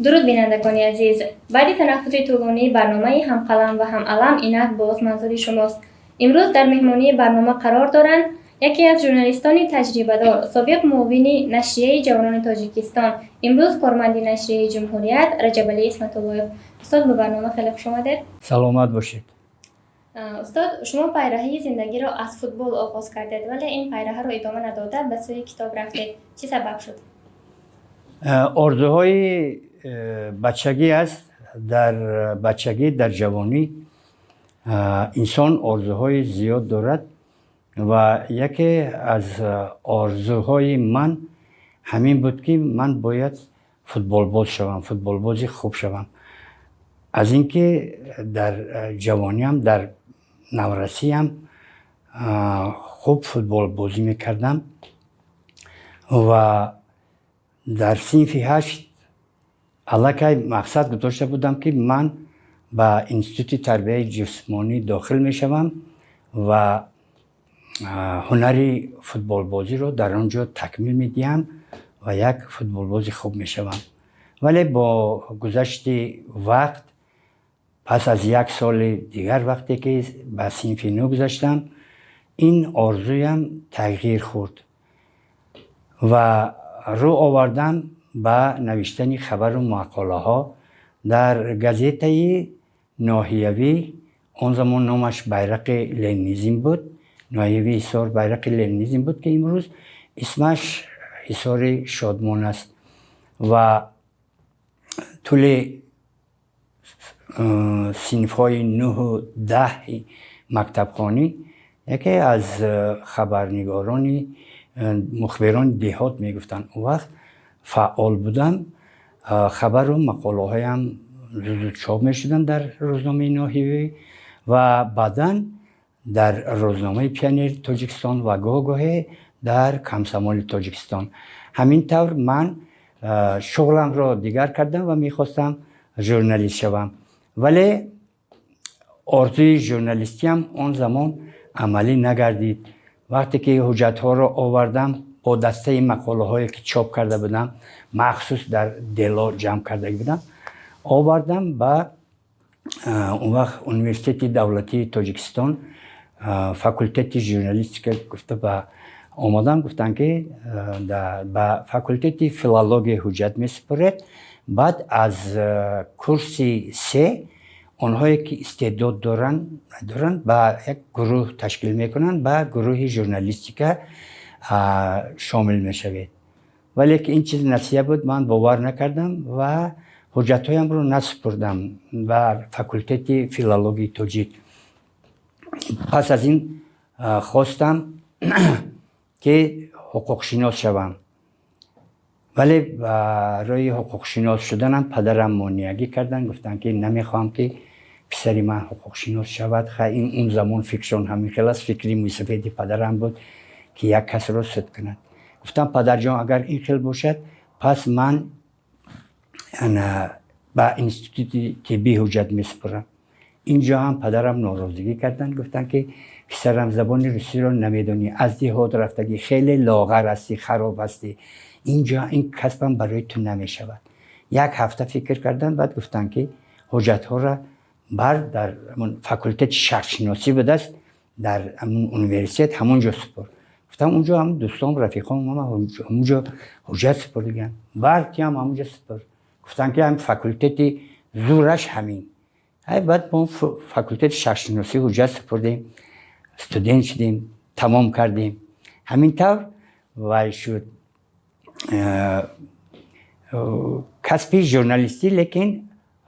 Дуруд, бинандагони азиз! Баъди танаффуси тӯлонии барномаи «Ҳамқалам ва ҳамалам» инак боз манзури шумост. Имрӯз дар меҳмонии барнома қарор доранд яке аз журналистони таҷрибадор, собиқ муовини нашрияи «Ҷавонони Тоҷикистон», имрӯз корманди нашрияи «Ҷумҳурият» Раҷабалӣ Исматуллоев. Устод, ба барнома хеле хуш омадед. Саломат бошед. Устод, шумо пайраҳаи зиндагиро аз футбол оғоз кардед, вале ин пайраҳаро идома надода, ба сӯи китоб рафтед. Чӣ сабаб шуд? Орзуҳои бачагӣ аст. Дар бачагӣ, дар ҷавонӣ инсон орзуҳои зиёд дорад ва яке аз орзуҳои ман ҳамин буд, ки ман бояд футболбоз шавам, футболбози хуб шавам. Аз ин ки дар ҷавониам, дар наврасиам хуб футболбозӣ мекардам ва дар синфи 8 аллакай мақсад гузошта будам, ки ман ба институти тарбияи ҷисмонӣ дохил мешавам ва ҳунари футболбозиро дар он ҷо такмил медиҳам ва як футболбози хуб мешавам. Вале бо гузашти вақт, пас аз як соли дигар, вақте ки ба синфи 9 гузаштам, ин орзуям тағйир хӯрд ва рӯ овардам ба навиштани хабару мақолаҳо дар газетаи ноҳиявӣ. Он замон номаш «Байрақи ленинизм» буд, ноҳиявии Ҳисор, «Байрақи ленинизм» буд, ки имрӯз исмаш «Ҳисори Шодмон» аст. Ва тӯли синфҳои 9-у 10-и мактабхонӣ яке аз хабарнигорони, мухбирони деҳот мегуфтанд он вақт, фаъол будам. Хабару мақолаҳоям зуд чоп мешуданд дар рӯзномаи ноҳиявӣ ва баъдан дар рӯзномаи «Пионери Тоҷикистон» ва гоҳ-гоҳе дар «Комсомоли Тоҷикистон». Ҳамин тавр ман шуғламро дигар кардам ва мехостам журналист шавам, вале орзуи журналистиам он замон амалӣ нагардид. Вақте ки ҳуҷҷатҳоро овардам бо дастаи мақолаҳое, ки чоп карда будам, махсус дар дело ҷамъ карда будам, овардам ба он вақт Университети давлатии Тоҷикистон, факултети журналистика гуфта ба омадам, гуфтанд, ки ба факултети филология ҳуҷҷат месупоред, баъд аз курси 3 онҳое ки истеъдод доранд, ба як гурӯҳ ташкил мекунанд, ба гурӯҳи журналистика шомил мешавед. Вале ки ин чиз насия буд, ман бовар накардам ва ҳуҷҷатҳоямро насупурдам ба факултети филологияи тоҷик. Пас аз ин хостам, ки ҳуқуқшинос шавам, вале барои ҳуқуқшинос шуданам падарам монеагӣ карданд. Гуфтанд, ки намехоҳам, ки писари ман ҳуқуқшинос шавад. Хай, ин он замон фикршон ҳамин хел аст, фикри мӯйсафеди падарам буд, ки як касро суд кунад. Гуфтам: «Падарҷон, агар ин хел бошад, пас ман ба институти тиббӣ ҳуҷҷат месупорам». Инҷо ҳам падарам норозигӣ карданд. Гуфтанд, ки писарам, забони русиро намедонӣ, аз деҳот рафтагӣ, хеле лоғар ҳастӣ, хароб ҳастӣ, инҷо ин касбам барои ту намешавад. Як ҳафта фикр карданд, баъд гуфтанд, ки ҳуҷҷатҳоро бар дар факултети шарқшиносӣ будааст дар университет, ҳамон ҷо супор. Гуфтам: «Унҷо ҳам дӯстон, рафиқон ҳамунҷо ҳуҷҷат супордиган, бар тиам ҳамунҷо супор». Гуфтанд, ки ҳам факултети зураш ҳамин. Ай, баъд мо факултети шарқшиносӣ ҳуҷҷат супурдем, студент шудем, тамом кардем. Ҳамин тавр вай шуд касби журналистӣ. Лекин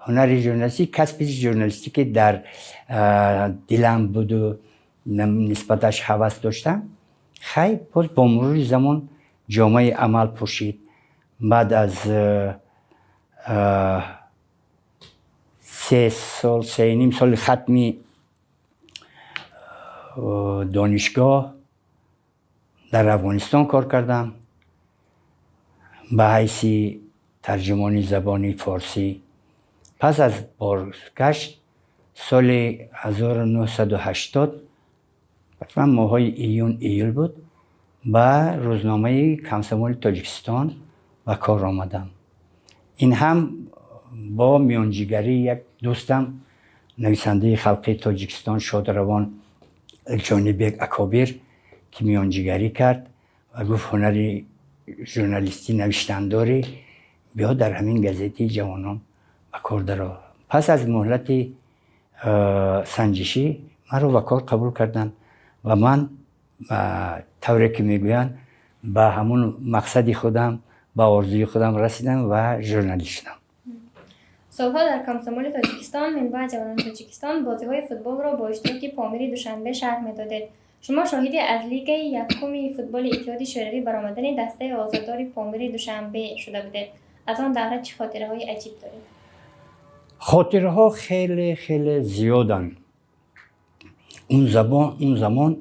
ҳунари журналистӣ, касби журналистӣ, ки дар дилам буду нисбаташ ҳавас доштам, хай, боз бо мурури замон ҷомаи амал пӯшид. Баъд аз 3 сол, 3.5 соли хатми донишгоҳ дар Афғонистон кор кардам ба ҳайси тарҷумони забони форсӣ. Пас аз бозгашт соли 1980, тақрибан моҳҳои июн, июл буд, ба рӯзномаи «Комсомоли Тоҷикистон» ба кор омадам. Ин ҳам Бо миёнҷигарии як дӯстам, нависандаи халқии Тоҷикистон шодравон Ҷонибек Акобир, ки миёнҷигарӣ кард ва гуфт: «Ҳунари журналистӣ, навиштан дорӣ, биё, дар ҳамин газетаи ҷавонон ба кор даро». Пас аз муҳлати санҷишӣ маро ба кор қабул карданд ва ман, тавре ки мегӯянд, ба ҳамун мақсади худам, ба орзуи худам расидам ва журналист шудам. Солҳо дар Комсомоли Тоҷикистон, минбаъд Ҷавонони Тоҷикистон бозиҳои футболро бо иштироки Помири Душанбе шарҳ медодед. Шумо шоҳиди аз Лигаи якуми футболи Иттиҳоди Шӯравӣ баромадани дастаи озоддори Помири Душанбе шуда будед. Аз он давра чӣ хотираҳои аҷиб доред? Хотираҳо хеле хеле зиёданд. Он замон,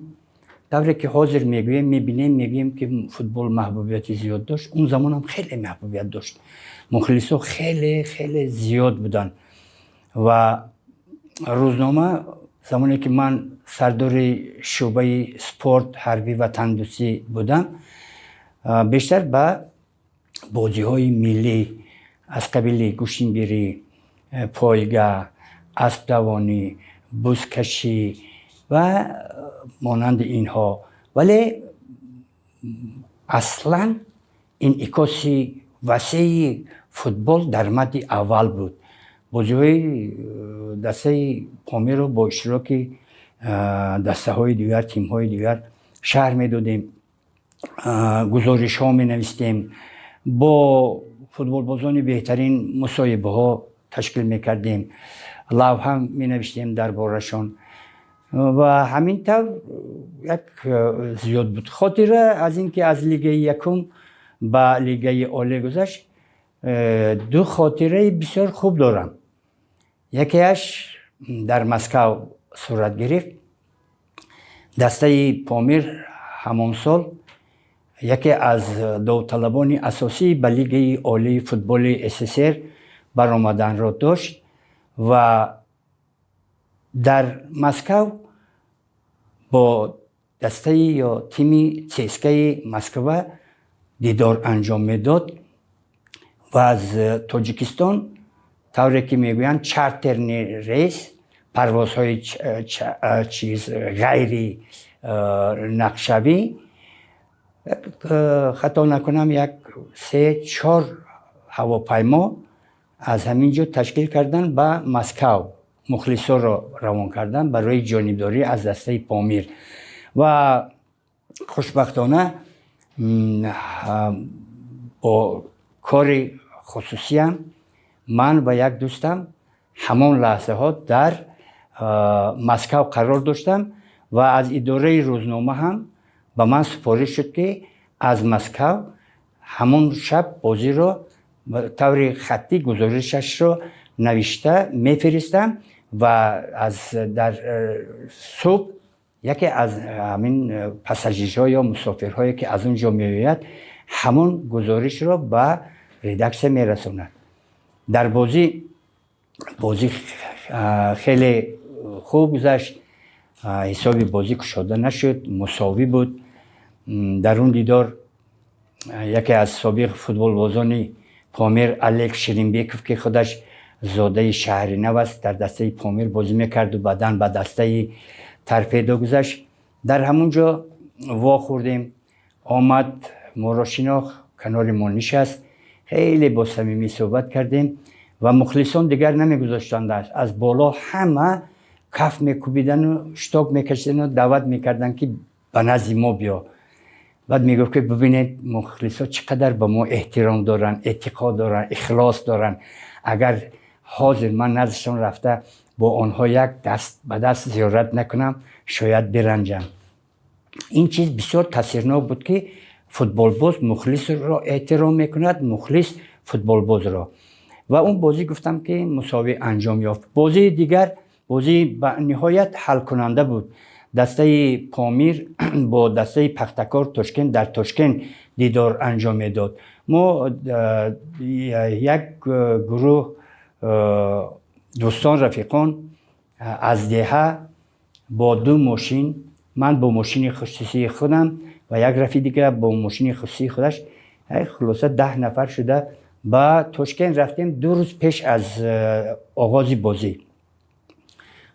тавре ки ҳозир мегӯем, мебинем, мегӯем, ки футбол маҳбубияти зиёд дошт, он замонам хеле маҳбубият дошт, мухлисо хеле хеле зиёд буданд. Ва рӯзнома, замоне ки ман сардори шӯъбаи спорт, ҳарбӣ ва тандӯстӣ будам, бештар ба бозиҳои миллӣ аз қабили гӯштингирӣ, пойга, аспдавонӣ, бузкашӣ ва монанди инҳо, вале аслан инъикоси васеи футбол дар мадди аввал буд. Бозиҳои дастаи Помирро бо иштироки дастаҳои дигар, тимҳои дигар шарҳ медодем, гузоришҳо менавистем, бо футболбозони беҳтарин мусоҳибаҳо ташкил мекардем, лавҳа менавиштем дар борашон ва ҳамин тавр як зиёд буд. Хотира аз ин ки аз Лигаи якум ба Лигаи олӣ гузашт, ду хотираи бисёр хуб дорам. Якеаш дар Москав сурат гирифт. Дастаи Помир ҳамон сол яке аз довталабони асосӣ ба Лигаи олии футболи СССР баромаданро дошт ва дар Москав бо дастаи ё тими ЦСКАи Москва дидор анҷом медод. Ва аз Тоҷикистон, тавре ки мегӯянд, чартерный рейс, парвозҳои чиз ғайри нақшавӣ, хато накунам, як се чор ҳавопаймо аз ҳамин ҷо ташкил кардан, ба Москав мухлисоро равон кардан барои ҷонибдорӣ аз дастаи Помир. Ва хушбахтона бо кори хусусиям ман ва як дӯстам ҳамон лаҳзаҳо дар Москав қарор доштам ва аз идораи рӯзнома ҳам ба ман супориш шуд, ки аз Москав ҳамон шаб бозиро таври хаттӣ гузоришашро навишта мефиристам ва аз дар субҳ яке аз ҳамин пассажирҳо ё мусофирҳое, ки аз он ҷо меояд, ҳамон гузоришро ба редаксия мерасонад. Дар бозӣ хеле хуб гузашт, ҳисоби бозӣ кушода нашуд, мусовӣ буд. Дар он дидор яке аз собиқ футболбозони Помир, Олег Ширинбеков, ки худаш зодаи Шаҳри Нав аст, дар дастаи Помир бозӣ мекарду баъдан ба дастаи Торпедо гузашт, дар ҳамон ҷо вохӯрдем. Омад, моро шинохт, канори мо нишаст, хеле бо самимӣ суҳбат кардем ва мухлисон дигар намегузоштанд. Аз боло ҳама каф мекӯбидану шток мекашидану даъват мекарданд, ки ба назди мо биё. Баъд мегуфт, ки бибинед, мухлисо чӣ қадар ба мо эҳтиром доранд, эътиқод доранд, ихлос доранд. Агар ҳозир ман наздишон рафта, бо онҳо як даст ба даст зиёрат накунам, шояд биранҷам. Ин чиз бисёр таъсирнок буд, ки футболбоз мухлисро эҳтиром мекунад, мухлис футболбозро. Ва он бозӣ, гуфтам, ки мусовӣ анҷом ёфт. Бозии дигар бозии ба ниҳоят ҳалкунанда буд. Дастаи Помир бо дастаи Пахтакор Тошкент дар Тошкент дидор анҷом медод. Мо як гурӯҳ дӯстон, рафиқон аз деҳа бо ду мошин, ман бо мошини хусусии худам ва як рафиқ дигар бо мошини хусусии худаш, хулоса 10 нафар шуда. Ба Тошкент рафтем 2 рӯз пеш аз оғози бозӣ.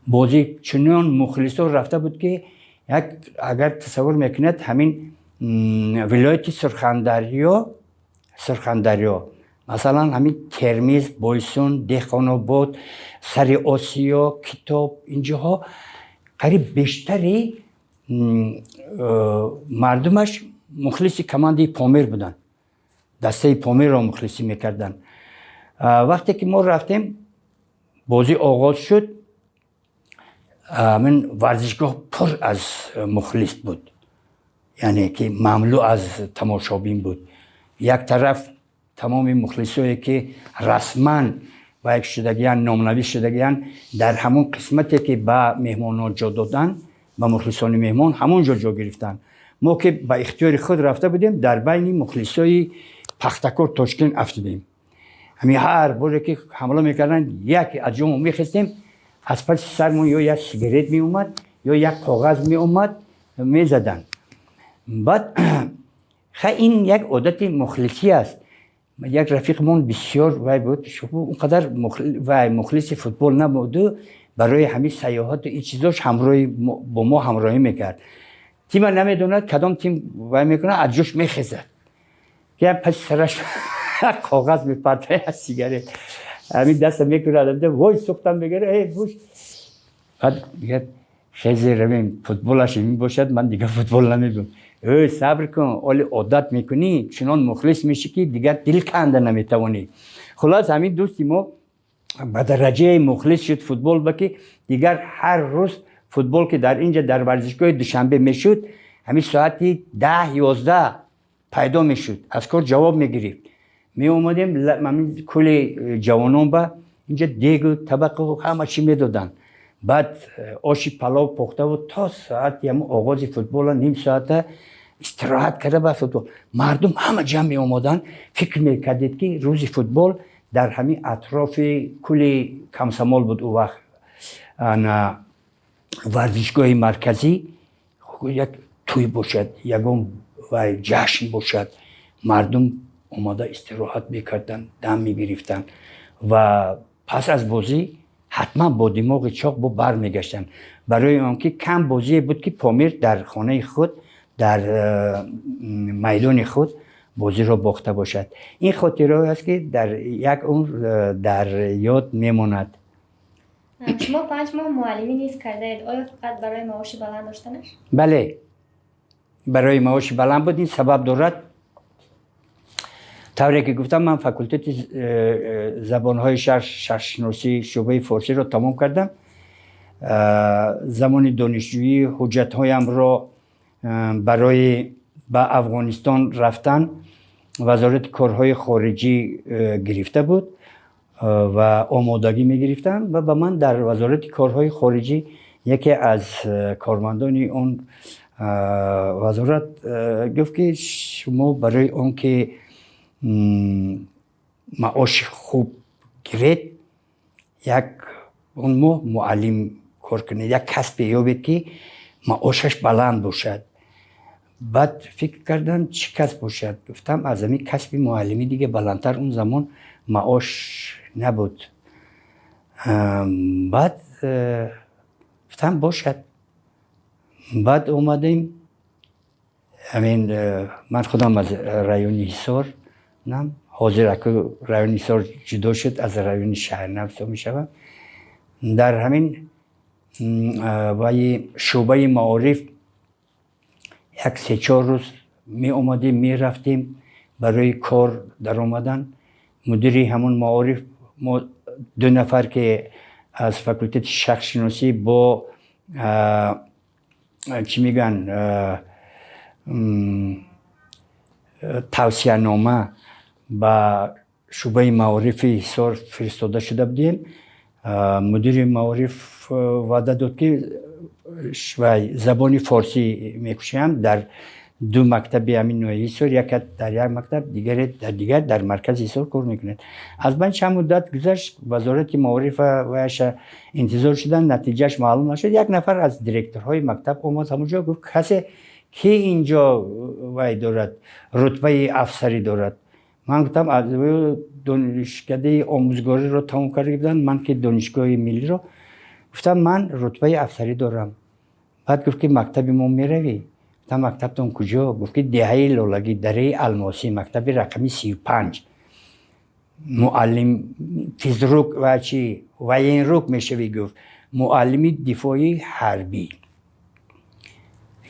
Бозӣ чунон мухлисо рафта буд, ки як агар тасаввур мекунед, ҳамин вилояти Сурхандарё, масалан, ҳамин Термиз, Бойсун, Деҳқонобод, Сари Осиё, Китоб, инҷоҳо қариб бештари мардумаш мухлиси командаи Помир буданд, дастаи Помирро мухлисӣ мекарданд. Вақте ки мо рафтем, бозӣ оғоз шуд, ҳамин варзишгоҳ пур аз мухлис буд, яъне ки мамлӯ аз тамошобин буд. Як тараф тамоми мухлисое, ки расман вайк шудагиян, номнавис шудагиян, дар ҳамон қисмате, ки ба меҳмонон ҷо доданд, ба мухлисони меҳмон, ҳамон ҷо ҷо гирифтанд. Мо ки ба ихтиёри худ рафта будем, дар байни мухлисои Пахтакор Тошкент афтидем. Ҳамин ҳар боре ки ҳамла мекарданд, яке аз ҷомо мехестем, аз паси сармон ё як сигарет меомад, ё як коғаз меомад, мезаданд. Баъд ха, ин як одати мухлисӣ аст. Як рафиқмон бисёр вай буд, он қадар вай мухлиси футбол набуду, барои ҳамин сайёҳату ин чизош ҳамроҳи бо мо ҳамроҳӣ мекард. Тима намедонад, кадом тим вай мекунад, аз ҷош мехезад, ки паси сараш коғаз мепартояд, сигарет, ҳамин даста мекунад, вой, сӯхтам, мегӯяд, э буш. Баъд мегӯяд: «Хезе, равем, футболаш ин бошад, ман дигар футбол намебинам». Эй, сабр кун, оли одат мекунӣ, чунон мухлис мешӣ, ки дигар дил канда наметавонӣ. Хулос, ҳамин дӯсти мо ба дараҷаи мухлис шуд футбол ба, ки дигар ҳар рӯз футбол, ки дар инҷа дар варзишгоҳи Душанбе мешуд, ҳамин соати 10-11 пайдо мешуд, аз кор ҷавоб мегирифт, меомадем, ҳамин кули ҷавонон ба инҷа дегу табақу ҳама чӣ медоданд. Баъд оши палов пухтаву то соати ҳамн оғози футбола ним соата истироҳат карда, ба футбол мардум ҳама ҷамъ меомаданд. Фикр мекардед, ки рӯзи футбол дар ҳамин атрофи кули Комсомол буд, ӯ вақт ана варзишгоҳи марказӣ, як тӯй бошад, ягон вай ҷашн бошад, мардум омода истироҳат мекарданд, дам мегирифтанд ва пас аз бозӣ ҳатман бо димоғи чоқ бо бармегаштанд, барои он ки кам бозие буд, ки Помир дар хонаи худ, дар майдони худ бозиро бохта бошад. Ин хотираҳое аст, ки дар як умр дар ёд мемонад. Шумо 5 моҳ муаллимӣ низ кардаед. Оё фақат барои маоши баланд доштанаш? Бале, барои маоши баланд буд. Ин сабаб дорад. Тавре ки гуфтам, ман факултети забонҳои шарқшиносӣ, шӯъбаи форсиро тамом кардам. Замони донишҷӯӣ ҳуҷҷатҳоямро барои ба Афғонистон рафтан Вазорати корҳои хориҷӣ гирифта буд ва омодагӣ мегирифтам ва ба ман дар Вазорати корҳои хориҷӣ яке аз кормандони он вазорат гуфт, ки шумо барои он ки маоши хуб гиред, як он моҳ муаллим кор кунед, як касбе ёбед, ки маошаш баланд бошад. Баъд фикр кардам, чӣ касб бошад. Гуфтам, аз ҳамин касби муаллимӣ дига баландтар он замон маош набуд. Баъд гуфтам, бошад. Баъд омадем, ҳамин ман худам аз райони Ҳисор нам, ҳозир аку райони Ҳисор ҷудо шуд, аз райони Шаҳрнав ҳисоб мешавад. Дар ҳамин ваи шӯъбаи маориф як се-чор рӯз меомадем, мерафтем барои кор даромадан. Мудири ҳамон маориф, мо ду нафар, ки аз факултети шарқшиносӣ бо чӣ мегӯянд, тавсиянома ба шӯъбаи маорифи Ҳисор фиристода шуда будем. Мудири маориф ваъда дод, ки забони форсӣ мекушоям дар ду мактаби ҳамин ноҳияи Ҳисор, яке дар як мактаб, дигаре дар дигар, дар маркази Ҳисор кор мекунад. Аз байн чанд муддат гузашт, Вазорати маорифа ваяша интизор шуданд, натиҷааш маълум нашуд. Як нафар аз директорҳои мактаб омад ҳамонҷо, гуфт: «Касе ки инҷо вай дорад, рутбаи афсарӣ дорад?» Ман гуфтам, аз донишкадаи омӯзгориро тамом карда буданд, ман ки донишгоҳи миллиро. Гуфтам, ман рутбаи афсарӣ дорам. Баъд гуфт, ки мактаби мо меравӣ? Гуфтам, мактабтон куҷо? Гуфт, ки деҳаи Лолагӣ, дараи Алмосӣ, мактаби рақами 35, муаллим физрук ва чи военрук мешавӣ. Гуфт, муаллими дифои ҳарбӣ,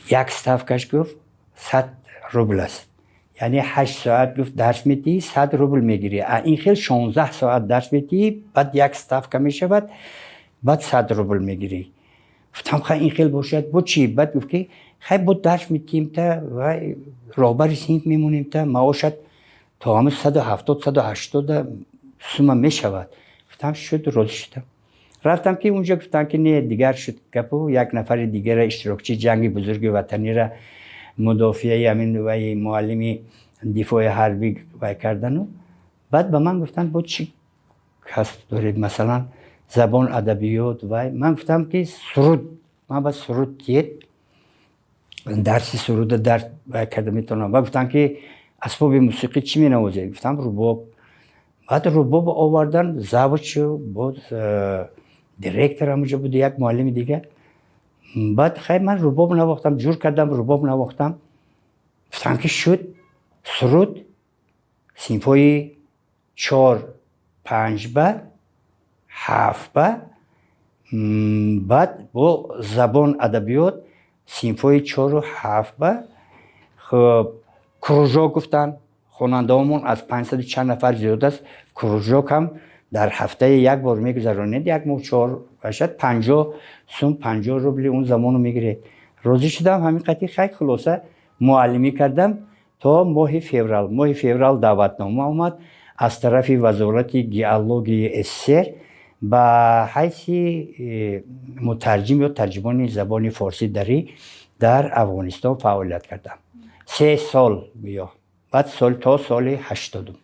як ставкаш, гуфт, 100 рубл аст, яъне 8 соат, гуфт, дарс медиҳӣ, 100 рубл мегирӣ, а ин хел 16 соат дарс медиҳӣ, баъд як ставка мешавад, баъд 100 рубл мегирӣ. Гуфтам, хай, ин хел бошад, бо чӣ? Баъд гуфт, ки хай, бо дарс медиҳем та ва роҳбари синф мемонем та, маошат то ҳамн 170, 180 сума мешавад. Гуфтам, шуд, розӣ шудам. Рафтам, ки унҷо гуфтам, ки не, дигар шуд гапу, як нафари дигара, иштирокчии ҷанги бузурги ватанира, мудофиаи ҳамин вай, муаллими дифои ҳарбӣ вай кардану. Баъд ба ман гуфтанд, бо чӣ касб доред, масалан, забон, адабиёт вай. Ман гуфтам, ки суруд, ман ба суруд тиед, дарси суруда дарс вай карда метавонам. Ба гуфтам, ки асбоби мусиқӣ чӣ менавозед? Гуфтам, рубоб. Баъд рубоб овардан, завучу боз директор ҳамонҷо буд, як муаллими дигар. Баъд хай, ман рубоб навохтам, ҷур кардам, рубоб навохтам. Гуфтам, ки шуд, суруд синфҳои чор, панҷ ба ҳафт ба, баъд бо забон адабиёт синфҳои чору ҳафт ба. Хуб, кружок гуфтанд, хонандаҳомон аз 500 чанд нафар зиёд аст, кружок ҳам дар ҳафтаи як бор мегузаронед, як моҳ чор бошад, 50 сум, 50 рубли он замону мегиред. Розӣ шудам ҳамин қатъи. Хай, хулоса, муаллимӣ кардам то моҳи феврал. Моҳи феврал даъватнома омад аз тарафи вазорати геологияи СССР, ба ҳайси мутарҷим ё тарҷумони забони форсӣ дарӣ дар Афғонистон фаъолият кардам 3 сол гӯё, баъд сол то соли 80-ум.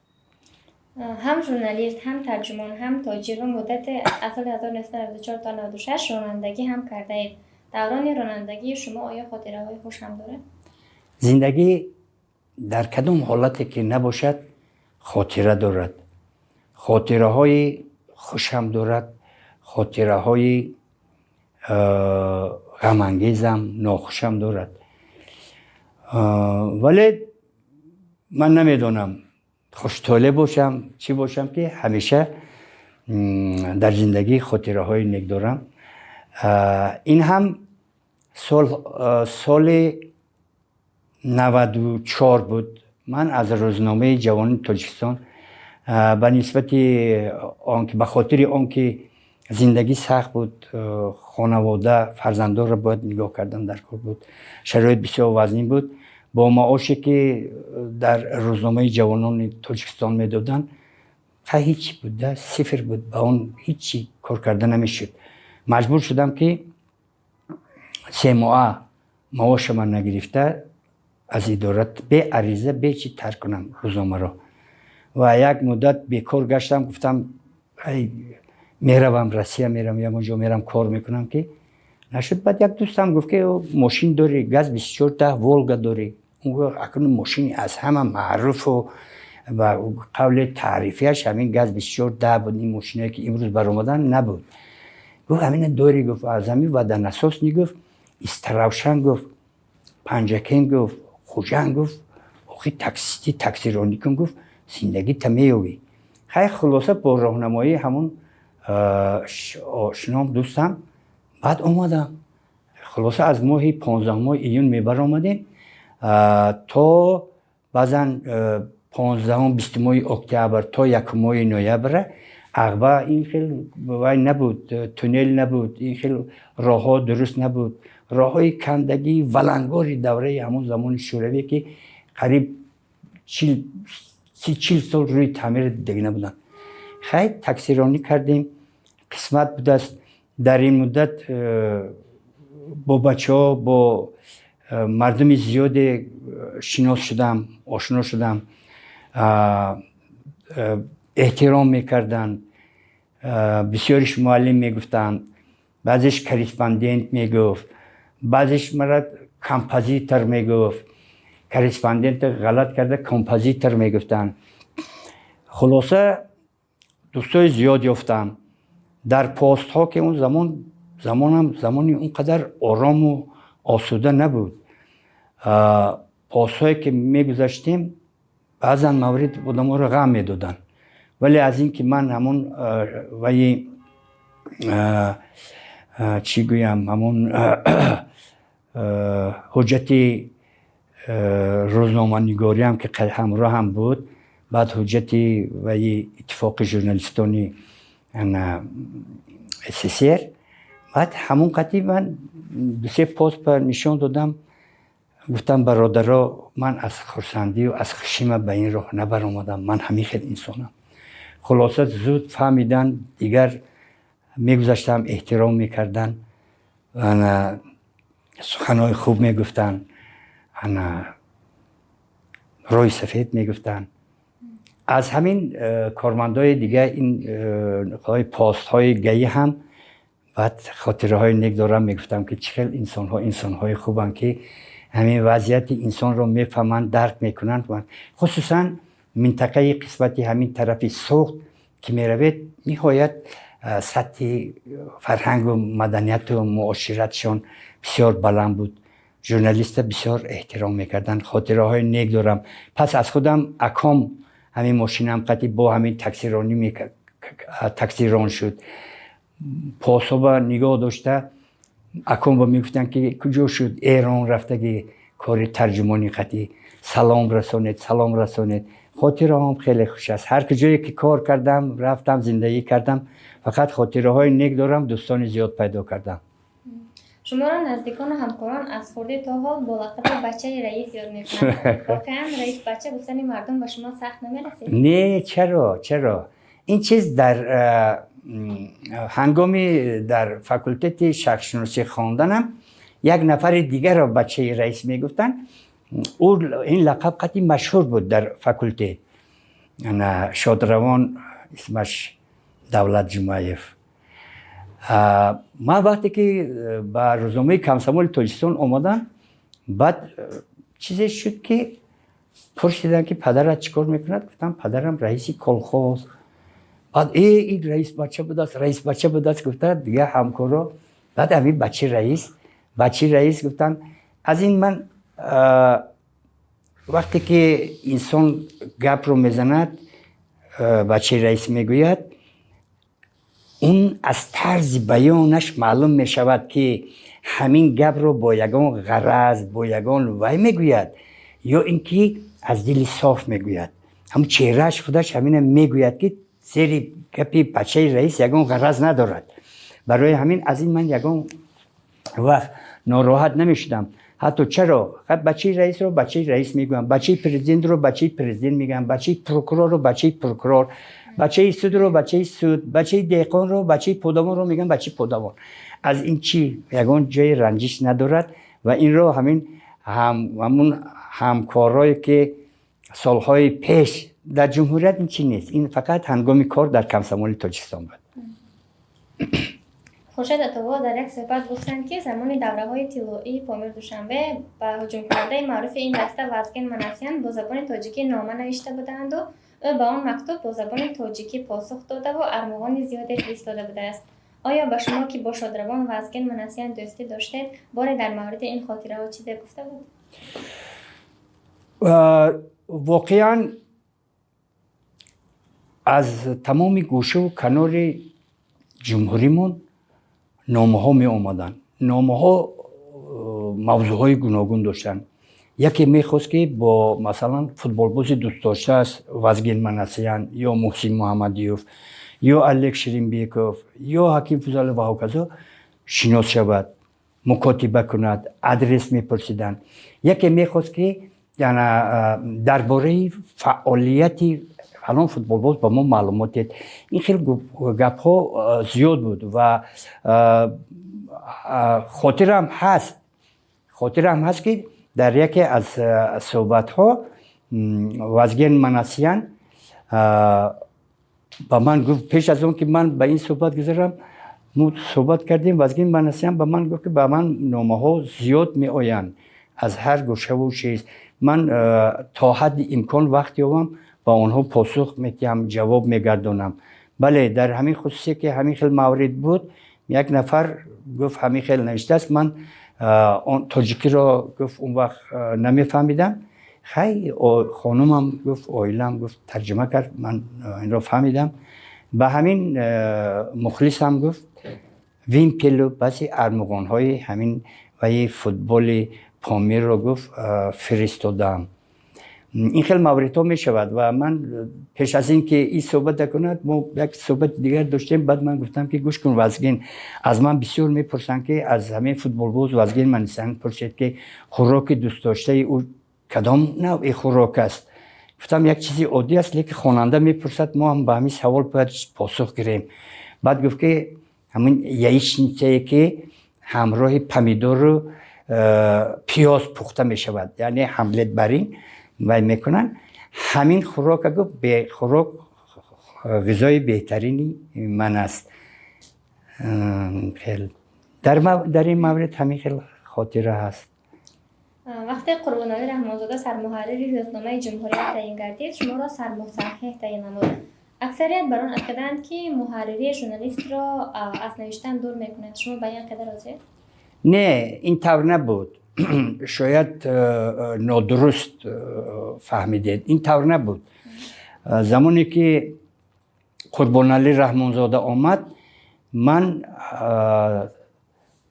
Ҳам журналист, ҳам тарҷумон, ҳам тоҷир ва муддате аз соли 1994 то 96 ронандагӣ ҳам кардаед. Даврони ронандагии шумо оё хотираҳои хуш ҳам дорад? Зиндагӣ дар кадом ҳолате ки набошад, хотира дорад. Хотираҳои хушам дорад, хотираҳои ғамангезам, нохушам дорад. Вале ман намедонам, хуштолеъ бошам, чӣ бошам, ки ҳамеша дар зиндагӣ хотираҳои нек дорам. Ин ҳам соли 94 буд. Ман аз рӯзномаи ҷавонони Тоҷикистон ба нисбати он ки, ба хотири он ки зиндагӣ сахт буд, хонавода, фарзандонро бояд нигоҳ кардан дар кор буд, шароит бисёр вазнин буд, бо маоше ки дар рӯзномаи ҷавонони Тоҷикистон медоданд, ха, ҳичи буд да, сифр буд, ба он ҳичи кор карда намешуд. Маҷбур шудам, ки 3 моҳа маошама нагирифта аз идора бе ариза, бе чӣ тарк кунам рӯзномаро ва як муддат бекор гаштам. Гуфтам, меравам Россия, меравам, ягон ҷо мерам, кор мекунам, ки нашуд. Баъд як дӯстам гуфт, ки мошин дорӣ, ГАЗ 2410 Волга дорӣ, акнун мошини аз ҳама маъруфу ва қавли таърифияш ҳамин ГАЗ 2410 буд, ин мошиное ки имрӯз баромадан набуд. Гуфт, ҳамина дорӣ, гуфт, аз ҳамин водонасосный, гуфт, Истаравшан, гуфт, Панҷакент, гуфт, Хуҷанд, гуфт, охи таксисти таксиронӣ кун, гуфт, зиндагита меёбӣ. Хай, хулоса, бо роҳнамоии ҳамун ошином, дӯстам, баъд омадам. Хулоса, аз моҳи 15-моҳи июн мебаромадем то баъзан 15-ум, 20-моҳи октябр, то 1-моҳи ноябра. Ағба ин хел вай набуд, туннел набуд, ин хел роҳҳо дуруст набуд, роҳҳои кандагии валангори давраи ҳамон замони шӯравӣ, ки қариб 40 сол рӯи таъмир дидагӣ набуданд. Хай, таксиронӣ кардем, қисмат будааст. Дар ин муддат бо бачаҳо, бо мардуми зиёде шинос шудам, ошно шудам, эҳтиром мекарданд. Бисёриш муаллим мегуфтанд, баъзеш корреспондент мегуфт, баъзеш мара композитор мегуфт, корреспондент ғалат карда композитор мегуфтанд. Хулоса, дӯстои зиёд ёфтам дар постҳо, ки он замон замонам замони он қадар орому осуда набуд. Постҳое ки мегузаштем, баъзан маврид одаморо ғам медоданд, вале аз ин ки ман ҳамон ваи, чӣ гӯям, ҳамон ҳуҷҷати рӯзноманигориам ки ҳамроҳам буд, баъд ҳуҷҷати ваи Иттифоқи журналистони СССР, баъд ҳамон қатъи ман дусе пост нишон додам, гуфтам: «Бародаро, ман аз хурсандию аз хушима ба ин роҳ набаромадам, ман ҳамин хел инсонам». Хулоса, зуд фаҳмидан, дигар мегузаштам, эҳтиром мекарданд, суханҳои хуб мегуфтанд, ана роҳи сафед мегуфтанд. Аз ҳамин кормандои дига ин постҳои ГАИ ҳам баъд хотираҳои нек дорам. Мегуфтам, ки чӣ хел инсонҳо инсонҳои хубанд, ки ҳамин вазъияти инсонро мефаҳманд, дарк мекунанд. Хусусан минтақаи қисмати ҳамин тарафи Суғд ки меравед, ниҳоят сатҳи фарҳангу маданияту муоширатшон бисёр баланд буд, журналиста бисёр эҳтиром мекарданд. Хотираҳои нек дорам. Пас аз худам аком ҳамин мошинам қати бо ҳамин таксиронӣ, таксирон шуд. Пособа нигоҳ дошта, аком ба мегуфтанд, ки куҷо шуд, Эрон рафтаги, кори тарҷумонӣ қатӣ, салом расонед, салом расонед. Хотираҳом хеле хуш аст. Ҳар куҷое ки кор кардам, рафтам, зиндагӣ кардам, фақат хотираҳои нек дорам, дӯстони зиёд пайдо кардам. Шуморо наздикону ҳамкорон аз хурдӣ то ҳол бо лақаби бачаи раис ёд мекунанд. Воқеан раисбача гуфтани мардум ба шумо сахт намерасид? Не, чаро, чаро? Ин чиз дар ҳангоми дар факултети шарқшиносӣ хонданам як нафари дигарро бачаи раис мегуфтанд. Ӯ ин лақаб қатъи машҳур буд дар факултет, шодравон исмаш Давлат Ҷумаев. Ман вақте ки ба рӯзномаи Комсомоли Тоҷикистон омадам, баъд чизе шуд, ки пурсиданд, ки падарат чӣ кор мекунад? Гуфтам: «Падарам раиси колхоз». Баъд: «Э, ин раисбача будааст, раисбача будааст», гуфта дигар ҳамкоро баъд ҳамин бачаи раис, бачаи раис гуфтанд. Аз ин ман вақте ки инсон гапро мезанад, бачаи раис мегӯяд, он аз тарзи баёнаш маълум мешавад, ки ҳамин гапро бо ягон ғараз, бо ягон вай мегӯяд ё ин ки аз дили соф мегӯяд. Ҳамн чеҳрааш худаш ҳамина мегӯяд, ки зери гапи бачаи раис ягон ғараз надорад. Барои ҳамин аз ин ман ягон вақт нороҳат намешудам. Ҳатто чаро бачаи раисро бачаи раис мегӯям, бачаи президентро бачаи президент мегӯям, бачаи прокурорро бачаи прокурор, бачаи судро бачаи суд, бачаи деҳқонро, бачаи подавонро мегӯям бачаи подавон. Аз ин чӣ ягон ҷои ранҷиш надорад. Ва инро ҳамин ҳамун ҳамкорое ки солҳои пеш дар ҷумҳурият, ин чӣ нест, ин фақат ҳангоми кор дар Комсомоли Тоҷикистон буд. Хуршед Атовулло дар як суҳбат гуфтанд, ки замони давраҳои тиллоии Помир Душанбе ба ҳуҷумкунандаи маъруфи ин даста Вазген Манасян бо забони тоҷикӣ нома навишта будаанду ӯ ба он мактуб бо забони тоҷикӣ посух додаву армуғони зиёде фиристода будааст. Оё ба шумо, ки бо шодравон Вазген Манасян дӯстӣ доштед, боре дар мавриди ин хотираҳо чизе гуфта буд? Воқеан, аз тамоми гӯшаву канори ҷумҳуримон номаҳо меомаданд. Номаҳо мавзӯъҳои гуногун доштанд. Яке мехост, ки бо, масалан, футболбози дӯстдоштааст Вазген Манасян ё Муҳсин Муҳаммадиёв ё Олег Шеримбеков ё Ҳаким Фузалов ва ҳоказо шинос шавад, мукотиба кунад, адрес мепурсиданд. Яке мехост, ки дар бораи фаъолияти фалон футболбоз ба мо маълумот диҳед. Ин хел гапҳо зиёд буд. Ва хотирам ҳаст, ки дар яке аз суҳбатҳо Вазген Манасян ба ман гуфт, пеш аз он ки ман ба ин суҳбат гузарам, мо суҳбат кардем, Вазген Манасян ба ман гуфт, ки ба ман номаҳо зиёд меоянд аз ҳар гӯшаву чиз, ман то ҳадди имкон вақт ёбам. Ба онҳо посух медиҳам, ҷавоб мегардонам. Бале, дар ҳамин хусусе ки ҳамин хел маврид буд, як нафар гуфт, ҳамин хел навиштааст. Ман он тоҷикиро, гуфт, он вақт намефаҳмидам. Хай, хонумам гуфт, оилаам гуфт, тарҷума кард, ман инро фаҳмидам. Ба ҳамин мухлисам гуфт, вимпелу баъзе армуғонҳои ҳамин ваи футболи Помирро, гуфт, фиристодам. Ин хел мавридҳо мешавад. Ва ман пеш аз ин ки ин суҳбата кунад, мо як суҳбати дигар доштем. Баъд ман гуфтам ки гӯш кун, Вазгин, аз ман бисёр мепурсанд, ки аз ҳамин футболбоз Вазгин Манисян пурсед, ки хӯроки дӯстдоштаи ӯ кадом навъи хӯрок аст. Гуфтам, як чизи оддӣ аст, лекин хонанда мепурсад, мо ҳам ба ҳамин савол бояд посух гирем. Баъд гуфт, ки ҳамин яичницае, ки ҳамроҳи помидору пиёз пухта мешавад, яъне омлет барин вай мекунанд, ҳамин хӯрока, гуфт, хӯрок, ғизои беҳтарини ман аст. Хел дар ин маврид ҳамин хел хотира ҳаст. Вақте Қурбоналӣ Раҳмонзода сармуҳаррири рӯзномаи «Ҷумҳурият» таъин гардид, шуморо сармусаҳҳеҳ таъин намуд. Аксарият бар он ақидаанд, ки муҳаррирӣ журналистро аз навиштан дур мекунад. Шумо ба ин ақида розиед? Не, ин тавр набуд. Шояд нодуруст фаҳмидед, ин тавр набуд. Замоне ки Қурбоналӣ Раҳмонзода омад, ман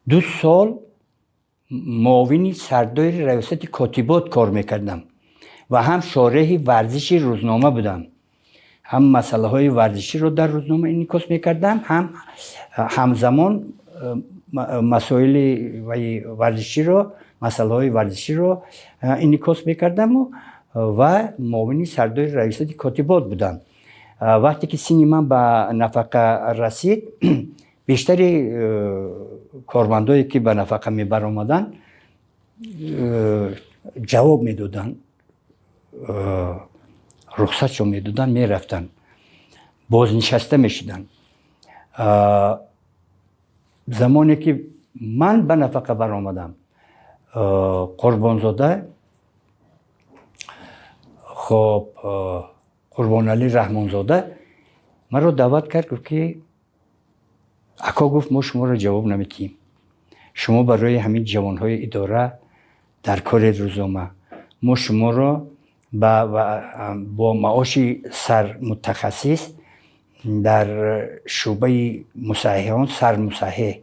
2 сол муовини сардори раёсати котибот кор мекардам ва ҳам шореҳи варзиши рӯзнома будам, ҳам масъалаҳои варзиширо дар рӯзнома инъикос мекардам, ҳам ҳамзамон масоили варзиширо, масъалаҳои варзиширо инъикос мекардаму ва муовини сардори раёсати котибот будам. Вақте ки синни ман ба нафақа расид, бештари кормандое, ки ба нафақа мебаромаданд, ҷавоб медоданд, рухсатшон медоданд, мерафтанд, бознишаста мешуданд. Замоне ки ман ба нафақа баромадам, Қурбонзода, хоб, Қурбоналӣ Раҳмонзода маро даъват кард, гуфт ки ако, гуфт, мо шуморо ҷавоб наметиҳем, шумо барои ҳамин ҷавонҳои идора дар кори рӯзнома, мо шуморо бо маоши сармутахассис дар шӯъбаи мусаҳҳиҳон сармусаҳҳеҳ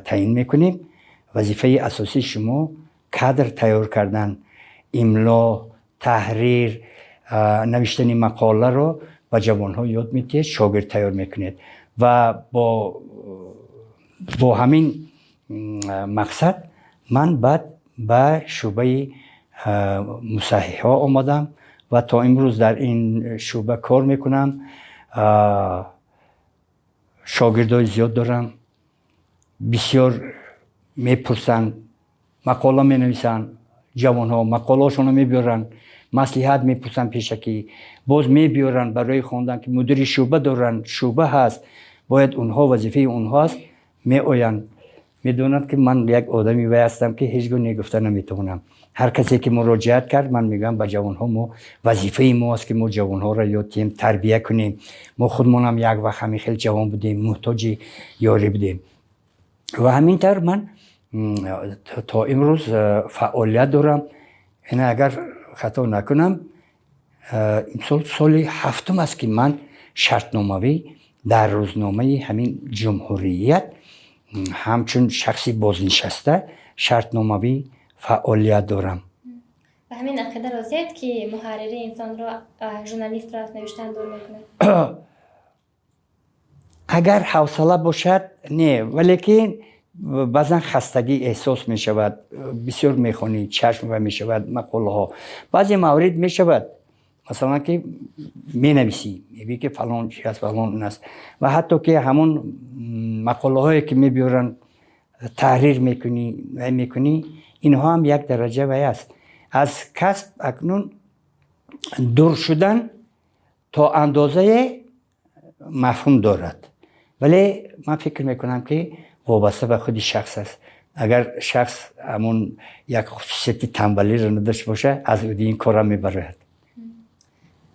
таъин мекунем. Вазифаи асосии шумо кадр тайёр кардан, имло, таҳрир, навиштани мақоларо ба ҷавонҳо ёд медиҳед, шогирд тайёр мекунед. Ва бо ҳамин мақсад ман баъд ба шӯъбаи мусаҳҳиҳо омадам ва то имрӯз дар ин шӯъба кор мекунам. Шогирдои зиёд дорам, бисёр мепурсанд, мақола менависанд, ҷавонҳо мақолаҳошонро мебиёранд, маслиҳат мепурсанд пешакӣ, боз мебиёранд барои хондан, ки мудири шӯъба доранд, шӯъба ҳаст, бояд онҳо, вазифаи онҳо аст. Меоянд, медонанд, ки ман як одами вай ҳастам, ки ҳеҷ гоҳ не гуфта наметавонам. Ҳар касе ки муроҷиат кард, ман мегӯям, ба ҷавонҳо мо, вазифаи мо аст, ки мо ҷавонҳоро ёд диҳем, тарбия кунем. Мо худмонам як вақт ҳамин хел ҷавон будем, муҳтоҷи ёрӣ будем. Ва ҳамин тавр ман то имрӯз фаъолият дорам. Ина, агар хато накунам, имсол соли ҳафтум аст, ки ман шартномавӣ дар рӯзномаи ҳамин «Ҷумҳурият» ҳамчун шахси бознишаста шартномавӣ фаъолият дорам. Ба ҳамин ақида розиед, ки муҳаррири инсонро, журналистро аз навиштан дур мекунад? Агар ҳавсала бошад, не, валекин баъзан хастагӣ эҳсос мешавад, бисёр мехонӣ, чашм вай мешавад, мақолаҳо. Баъзе маврид мешавад, масалан, ки менависӣ, мегӯӣ, ки фалон чи аст, фалон ин аст, ва ҳатто ки ҳамон мақолаҳое, ки мебиёранд, таҳрир мекунӣ, вай мекунӣ, инҳо ҳам як дараҷа вай аст. Аз касб акнун дур шудан то андозае мафҳум дорад, вале ман фикр мекунам, ки вобаста ба худи шахс аст. Агар шахс ҳамон як хусусияти танбалиро надошта боша, аз уди ин корам мебарояд.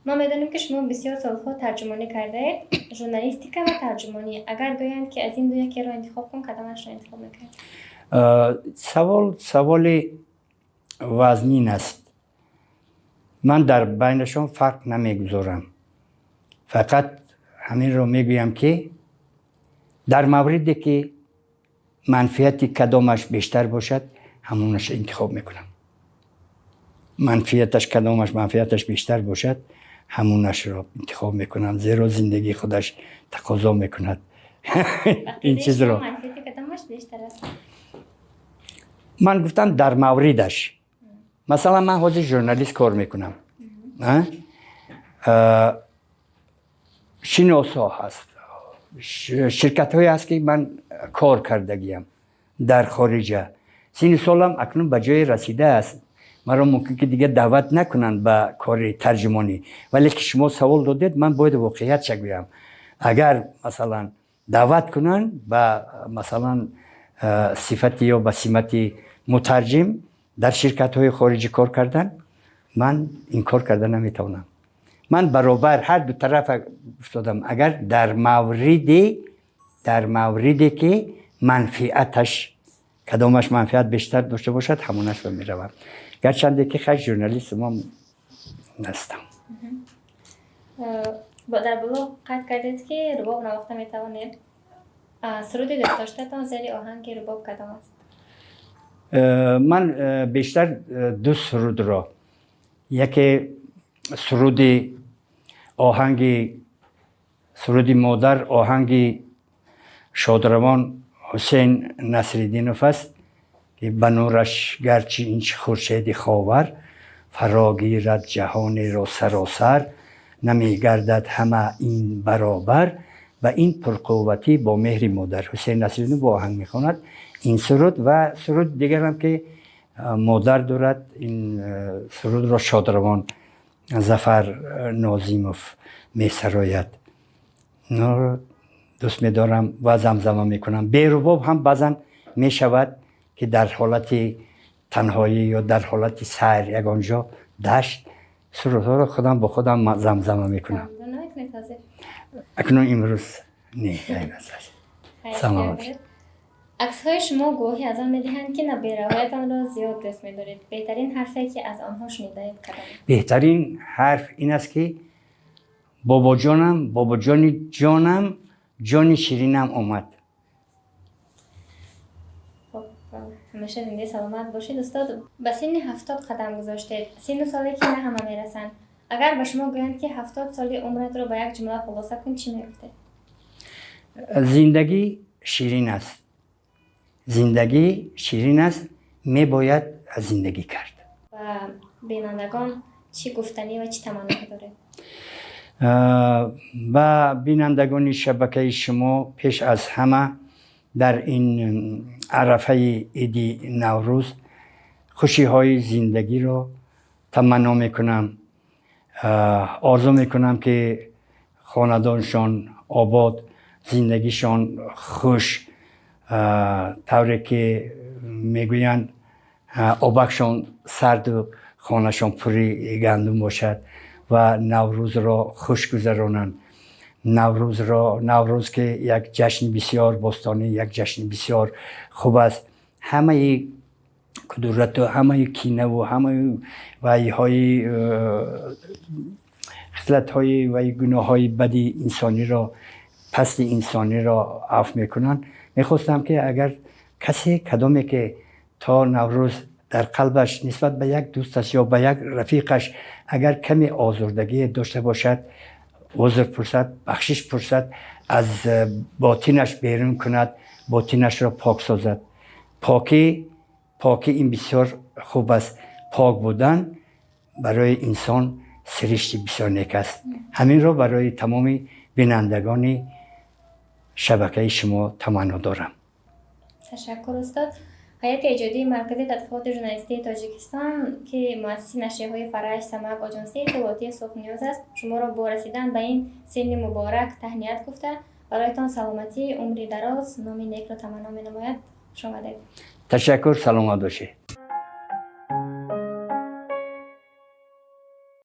Мо медонем, ки шумо бисёр солҳо тарҷумонӣ кардаед. Журналистика ва тарҷумонӣ, агар гӯянд, ки аз ин ду якеро интихоб кун, кадомашро интихоб мекардед? Савол саволи вазнин аст. Ман дар байнашон фарқ намегузорам, фақат ҳаминро мегӯям, ки дар мавриде ки манфиати кадомаш бештар бошад, ҳамонашро интихоб мекунам. Манфиаташ, кадомаш манфиаташ бештар бошад, ҳамонашро интихоб мекунам, зеро зиндагӣ худаш тақозо мекунад ин чизро. Манфиати кадомаш бештар аст? Ман гуфтам, дар мавридаш. Масалан, ман ҳозир журналист кор мекунам, шиносҳо ҳаст, ширкатҳое ҳаст, ки ман кор кардагиям дар хориҷа. Синни солам акнун ба ҷое расидааст, маро мумкин ки дигар даъват накунанд ба кори тарҷумонӣ. Вале ки шумо савол додед, ман бояд воқеиятша гӯям. Агар, масалан, даъват кунанд ба, масалан, сифати ё ба симати мутарҷим дар ширкатҳои хориҷӣ кор кардан, ман инкор карда наметавонам. Ман баробар ҳар ду тарафа гуфтодам. Агар дар мавриде ки манфиаташ, кадомаш манфиат бештар дошта бошад, ҳамонаш ба меравам, гарчанде ки хай журналист мо нестам. Дар боло қайд кардед, ки рубоб навохта метавонед. Суруди дӯстдоштаатон зери оҳанги рубоб кадом аст? Ман бештар ду сурудро, яке суруди оҳанги суруди модар, оҳанги шодравон Ҳусейн Насриддинов аст, ки ба нураш гарчи ин хуршеди ховар фарогирад ҷаҳонеро саросар, намегардад ҳама ин баробар ба ин пурқувватӣ бо меҳри модар. Ҳусейн Насриддинов бо оҳанг мехонад ин суруд. Ва суруд дигарам, ки модар дорад, ин сурудро шодравон Зафар Нозимов месарояд. Дӯст медорам ва замзама мекунам. Берубоб ҳам баъзан мешавад, ки дар ҳолати танҳоӣ ё дар ҳолати сайр ягон ҷо, дашт, сурудҳоро худам бо худам замзама мекунам. Акнун имрӯз не. Саломат. Аксҳои шумо гувоҳӣ аз он медиҳанд, ки набераҳоятонро зиёд дӯст медоред. Беҳтарин ҳарфе, ки аз онҳо шунидаед, кадом? Беҳтарин ҳарф ин аст, ки бобоҷонам, бобоҷони ҷонам, ҷони ширинам омад. Хуб, ҳамеша зиндаи саломат бошед, устод. Ба синни 70 қадам гузоштед, синну соле, ки на ҳама мерасанд. Агар ба шумо гӯянд, ки 70 соли умратро ба як ҷумла хулоса кун, чӣ мегуфтед? Зиндагӣ ширин аст, зиндагӣ ширин аст, мебояд зиндагӣ кард. Ба бинандагон чӣ гуфтанӣ ва чӣ таманное доред? Ба бинандагони шабакаи шумо пеш аз ҳама дар ин арафаи иди Наврӯз хушиҳои зиндагиро таманно мекунам. Орзу мекунам, ки хонадоншон обод, зиндагишон хуш, тавре ки мегӯянд, обакшон сарду хонашон пури гандум бошад ва Наврӯзро хуш гузаронанд. Наврӯзро, Наврӯз, ки як ҷашни бисёр бостонӣ, як ҷашни бисёр хуб аст, ҳамаи кудурату ҳамаи кинаву ҳамаи вайҳои хислатҳои вай, гуноҳҳои бади инсониро, пасти инсониро афв мекунанд. Мехостам, ки агар касе, кадоме ки то Наврӯз дар қалбаш нисбат ба як дӯсташ ё ба як рафиқаш агар каме озурдагие дошта бошад, узр пурсад, бахшиш пурсад, аз ботинаш берун кунад, ботинашро пок созад. Покӣ, покӣ ин бисёр хуб аст. Пок будан барои инсон сиришти бисёр нек аст. Ҳаминро барои тамоми бинандагони шабакаи шумо таманно дорам. Ташаккур, устод. Ҳайати эҷодии Маркази тадқиқоти журналистии Тоҷикистон, ки муассиси нашрияҳои Фараҷ, Самак, оҷонсии иттилоотии Суғд Ньюз аст, шуморо бо расидан ба ин синни муборак таҳният гуфта, бароятон саломатӣ, умри дароз, номи некро таманно менамояд. Хуш омадед. Ташаккур, саломат бошед.